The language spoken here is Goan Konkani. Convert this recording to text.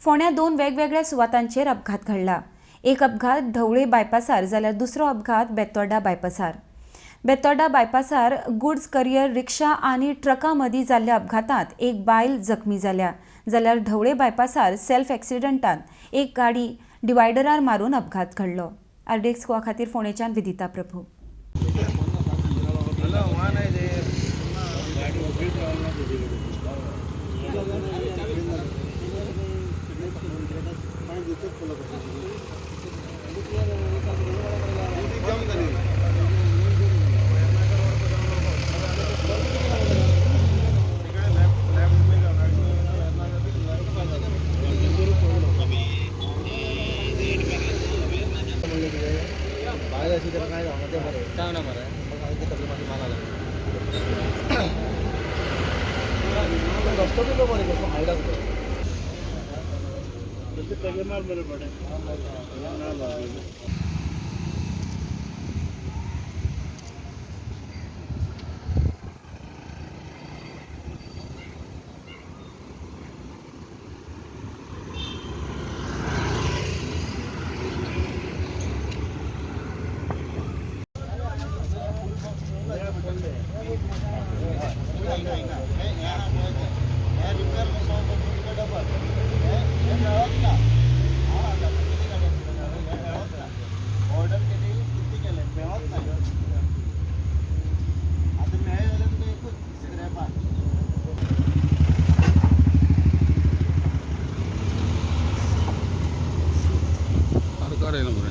फोंड्या 2 वेगवेगळ्या सुवातांचेर अपघात घडला. एक अपघात ढवळे बायपासार जाल्यार दुसरो अपघात बेतोड्डा बायपासार. बेतोड्डा बायपासार गुड्स करियर रिक्षा आनी ट्रका मदीं जाल्ल्या अपघातांत एक बायल जखमी जाल्या, जाल्यार ढवळे बायपासार सेल्फ एक्सिडंटात एक गाडी डिवायडरार मारून अपघात घडलो. आरडीएक्स गोवा खातीर फोंडेच्यान विदिता प्रभू. बायल अशी त्याला काय जावं ते बरें काय ना मरे मग हांवें ते तकले मातशें माल आला रस्तो कितलो बरें कसो हायड आसा तो. पहिले माल बरं पडेल. ऑर्डर केली किती केले मेळत नाही. आता मेळ्ळे जाल्यार तुका एकूच स्क्रॅपाक. कार येयला मरे.